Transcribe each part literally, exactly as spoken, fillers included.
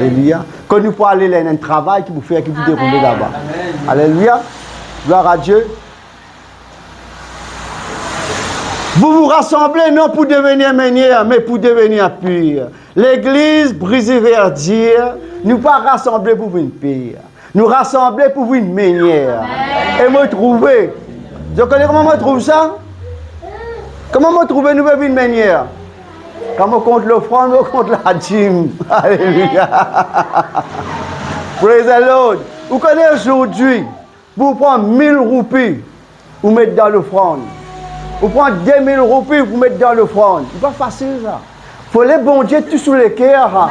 Alelouya. Kan nou pou ale la, ena enn travay ki pou fer, ki pou deroule laba. Alelouya. Gloire à Dieu. Vous vous rassemblez non pour devenir meilleur, mais pour devenir pire. Legliz Brise Verdure, nou pa rasanble pou vinn pir. Nou rasanble pou vinn meyer. E mo trouve, zot kone kouma mo trouv sa? Kouma mo trouve nou pe vinn meyer? Kan mo kont lofrann, mo kont ladim. Alelouya. Praise the Lord. Ou kone azordi, pou pran mil roupi, ou met dan lofrann. Ou pran de mil roupi, ou met dan lofrann. Li pa fasil sa. Fode Bondie tous leker sa.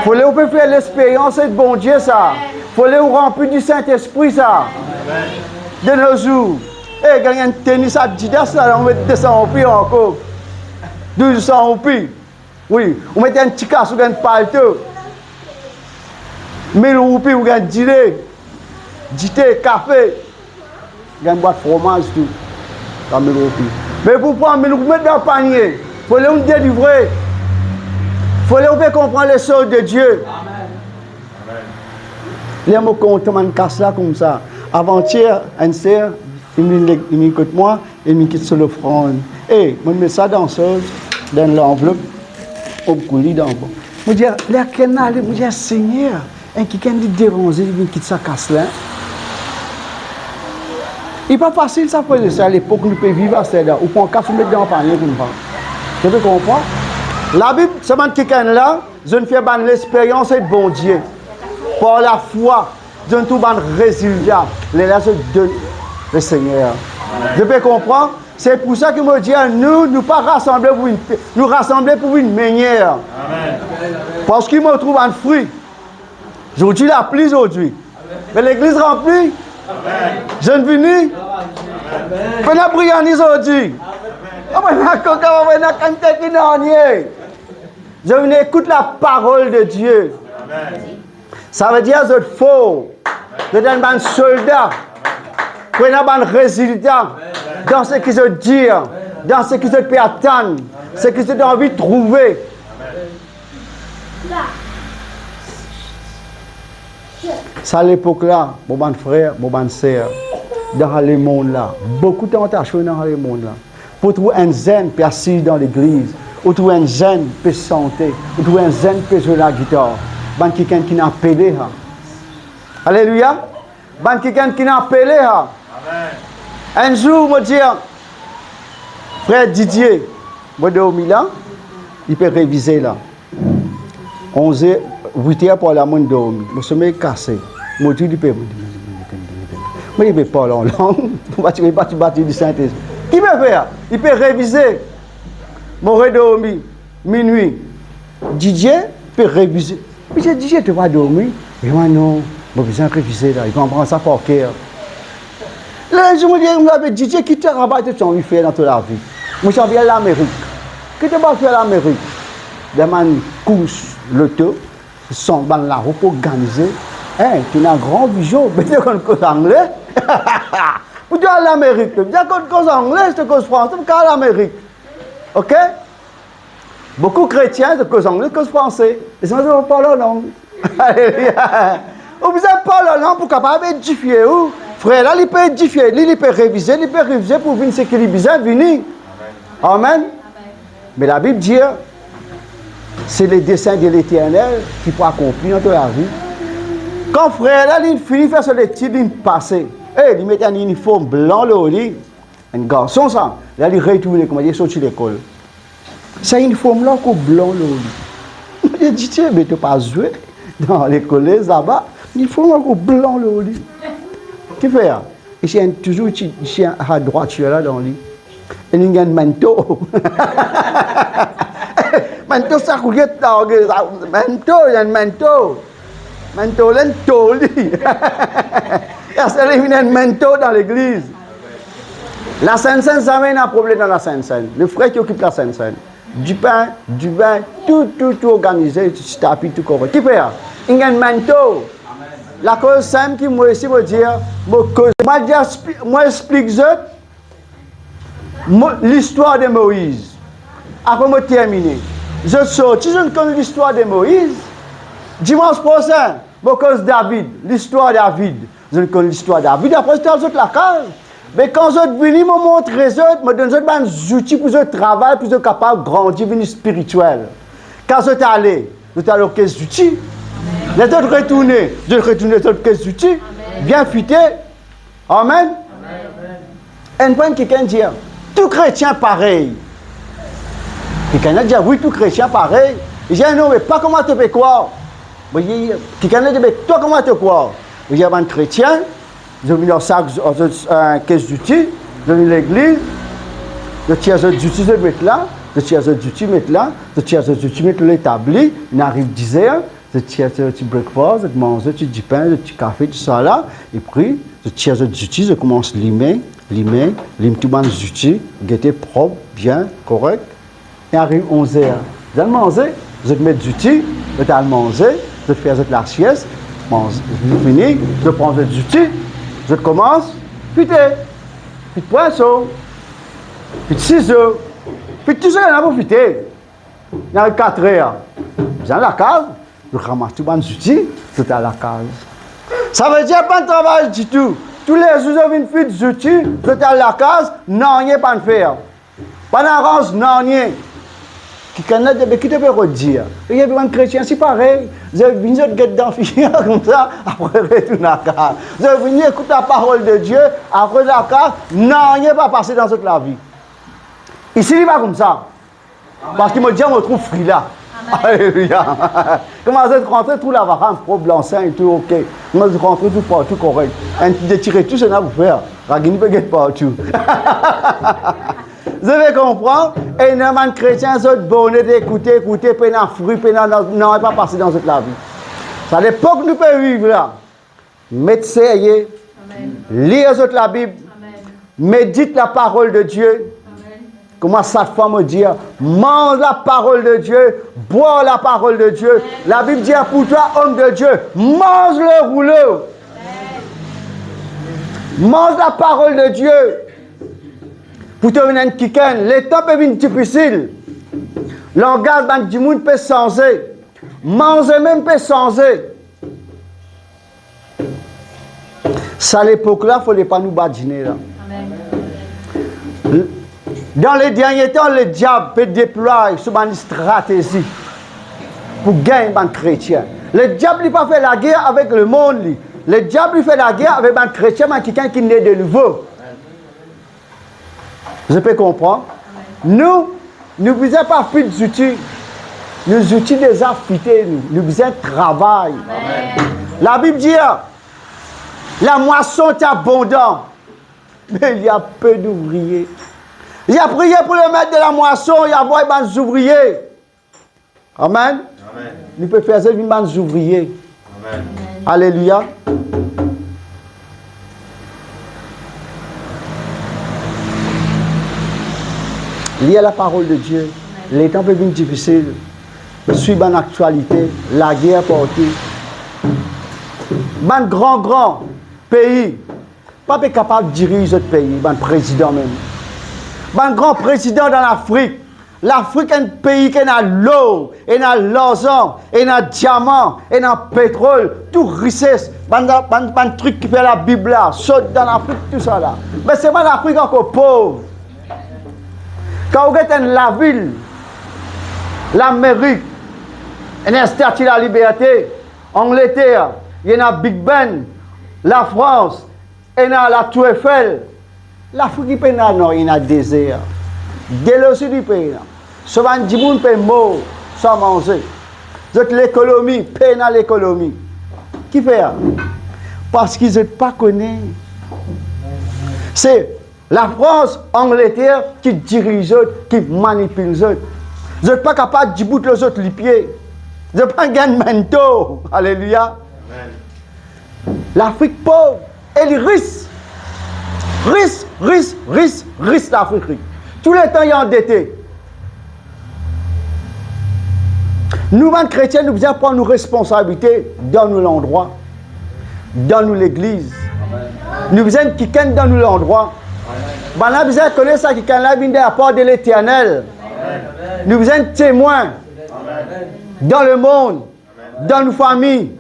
Fode ou pe fer lexperyans ek Bondie sa. Fode ou ranpli Disintespri sa. De nos jours, e, gagn enn tenis Adidas la, ou met de san roupi ankor. Douz san roupi. Wi, ou met enn ti kas, ou gagn palto. Mil roupi, ou gagn dine, dite, kafe, gagn bwat fromaz tou. Sa mil roupi. Me pou pran mil roupi, met dan panie. Fode ou delivre. Fode ou pe konpran lexoz de Die. Ler mo kontan bann kas la koumsa. Avantier, enn ser, li vinn, li vinn kot mwa, e li kit so lofrann. E, mo met sa dan soz, dan lanvlop, mo kouli dan bon. Mo dir, ler kikenn ale, mo dir, Segner, enn kikenn li deranze, li vinn kit sa kas la. Li pa fasil sa, frer e ser, lepok nou pe viv aster la. Ou pran kas, ou met dan panie koumsa. Zot pe konpran? Labib, sa bann kikenn la, zot inn fer bann lexperyans ek Bondie. Par lafwa, zot inn trouv bann rezilta. Lerla zot donn Lesegner. Zot pe konpran? Se pou sa ki mo dir, nou, nou pa rasanble pou vinn, nou rasanble pou vinn meyer. Amen. Parski mo trouv bann fri. Zordi lapli, zordi. Me legliz ranpli. Amen. Zenn vini. Amen. Pena briani zordi. Amen. Pena koka, pena kantite ki nanye. Zot vinn ekout laparol de Die. Amen. Savedir zot for, zot enn bann solda, pou ena bann rezilta dan seki zot dir, dan seki zot pe atann, seki zot anvi trouve. Sa lepok la, mo bann frer, mo bann ser, dan lemond la, boukou tantasion dan lemond la. Pou trouv enn zenn pe asiz dan legliz, ou trouv enn zenn pe sante, ou trouv enn zenn pe zwe lagitar, bann kikenn ki inn apele sa. Aleluya! Bann kikenn ki inn apele sa. Amen. Enn zour, mo dir, frer Didier, mo dormi la, li pe revize la. Onz er, wit er par la, mo'nn dormi. Mo somey kase. Mo dir li pe, mo dir li pe parl an lang. Mo pa ti, pa ti, pa ti di Sintespri. Ki pe fer? Li pe revize. Mo redormi. Minwi. Didier pe revize. Mo dir, Didier, to pa dormi? Li dir mwa, non, mo bizin revize la. Li pe aprann sa par ker. Ler zour mo dir, mo dir, Didier, ki travay to ti anvi fer dan to lavi? Mo ti anvi al Lamerik. Ki to pe fer Lamerik? Dan bann kours loto, san bann laroup organize. Hein, to ena gran vizion, me to konn koz angle. Pou to al Lamerik, to bizin konn koz angle, si to koz franse, to pa kav al Lamerik. Ok? Boukou kretien, zot koz angle, koz franse. E sa, zot pa parl an lang. Aleluya. Ou bizin parl an lang pou kapav edifie ou. Frer la, li pe edifie, li, li pe revize, li pe revize pou vinn seki li bizin vini. Amen. Me Labib dir, se le desin de Leternel ki pou akonpli dan to lavi. Kan frer la, li fini fer so letid, li pase. E, li met enn iniform blan lor li. Enn garson sa, la li retourne, kouma li sorti lekol. Sa iniform la ankor blan lor li. Mo dir, Didier, me to pa zwe dan lekol laba, iniform ankor blan lor li. Ki fer? Li ti enn touzour, ti, ti enn sa drwatir la dan li. E li gagn manto. Manto sa koulye targe, sa, manto, li gagn manto. Manto la inn tor li. Aster li vinn enn manto dan legliz. Lasentsenn, zame ena problem dan Lasentsenn. Le frer ki okip Lasentsenn. Dipin, divin, tou, tou, tou organize, ti tapi, tou kore. Ki fer? Inn gagn manto. Lakoz sem ki mo isi, mo dir, mo koz, mo al dir, mo eksplik zot, Mo, listwar de Moiz. Apre mo termine. Zot sorti, zot konn listwar de Moiz. Dimans prosin, mo koz David, listwar David. Zot konn listwar David, apre zot al zot lakaz. Me kan zot vini, mo montre zot, mo donn zot bann zouti pou zot travay, pou zot kapav grandi, vini spiritiel. Kan zot ale, zot al ar zot zouti. Ler zot retourne, zot retourne ar zot zouti, bien fite. Amen. Enn fwa, enn kikenn dir, "Tou kretien parey." Kikenn dir, "Wi, tou kretien parey." Li dir, "Non, me pa kouma to pe krwar." Mo dir, kikenn dir, "Me twa, kouma to krwar?" Li dir, "Bann kretien, zot vinn ar sak, ar zot, eh, kes zouti, zot vinn legliz, zot tir zot zouti, zot met la, zot tir zot zouti, met la, zot tir zot zouti, met lor letabli, inn ariv dizer, zot tir zot ti breakfast, zot manze, ti dipin, zot ti kafe, tousala, epri zot tir zot zouti, zot koumans lime, lime, lim tou bann zouti, gete, prop, bien, korek. E ariv onz er, zot al manze, zot met zouti, zot al manze, zot fer zot lasies, manze, fini, zot pran zot zouti, zot koumans fite, fit pwinson, fit sizo, fit tou seki ena pou fite." Inn ariv kat er, zot al lakaz, zot ramas tou bann zouti, zot al lakaz. Savedir pa travay ditou. Toulezour zot vinn fit zouti, zot al lakaz, nanye pa'nn fer. Pa'nn aranz nanye. Kikenn dir, "Me ki to pe rod dir?" Li dir, "Bann kretien si parey, zot vini, zot get dan fini koumsa, apre retourn lakaz. Zot vini ekout laparol de Die, apre lakaz, nanye pa pase dan zot lavi." Isi, li pa koumsa. Parski mo dir, mo trouv fri la. Amen. Aleluya. Kouma zot rantre, trouv lavaran prop, lansenn, tou ok. Kouma zot rantre, tou partou korek. Enn ti detire tou, seki ena pou fer. Ragini pe get partou. Zot pe konpran? E ena bann kretien, zot bonnet ekoute, ekoute, pena fri, pena, nanye pa pase dan zot lavi. Sa lepok nou pe viv la. Met serye, amen, lir zot Labib, amen, medit laparol de Die. Amen. Kouma sak fam dir, manz laparol de Die, bwar laparol de Die. Amen. Labib dir pou twa, om de Die, manz le roulo. Amen. Manz laparol de Die. Pou to vinn enn kikenn, letan pe vinn difisil. Langaz bann dimoun pe sanze. Manze mem pe sanze. Sa lepok la, fode pa nou badine la. Amen. Dan le dernie tan, lediab pe deplway so bann stratezi pou gagn bann kretien. Lediab, li pa fer lager avek lemond li. Lediab, li fer lager avek bann kretien, bann kikenn ki ne de nouvo. Zot pe konpran? Nou, nou bizin pa fit zouti. Nou zouti deza fite nou. Nou bizin travay. Amen. Labib dir, lamwason ti abondan, me li a pe douvrie. Li a priye pou lemet de lamwason, li a avoy bann zouvrie. Amen. Amen. Nou pe fer zot vinn bann zouvrie. Amen. Aleluya. Lir laparol de Die. Letan pe vinn difisil. Swiv bann aktialite, lager partou. Bann gran gran pei pa pe kapav diriz zot pei, bann prezidan mem. Bann gran prezidan dan Lafrik. Lafrik enn pei ki ena lor, ena larzan, ena diaman, ena petrol, tou rises, bann, bann, bann trik ki fer Labib la, sot dan Lafrik, tousala. Me selman Lafrik ankor pov. Kan ou get enn lavil, Lamerik, ena Stati Laliberte, Angleter, ena Big Ben, Lafrans, ena Latour Eiffel. Lafrik li pena nanye, ena dezer. Delo osi li pena. So bann dimoun pe mor san manze. Zot lekonomi, pena lekonomi. Kifer? Parski zot pa kone. Se Lafrans, Angleter ki diriz zot, ki manipil zot. Zot pa kapav dibout lor zot lipie. Zot pa gagn mentor. Aleluya. Amen. Lafrik pov e li ris. Ris, ris, ris, ris, Lafrik ris. Touletan li andete. Nou bann kretien, nou bizin pran nou responsabilite dan nou landrwa, dan nou legliz. Nou bizin kikenn dan nou landrwa. Bannla bizin kone sa kikenn la vinn de lapar de Leternel. Nou bizin temwin dan lemond. dan nou fami,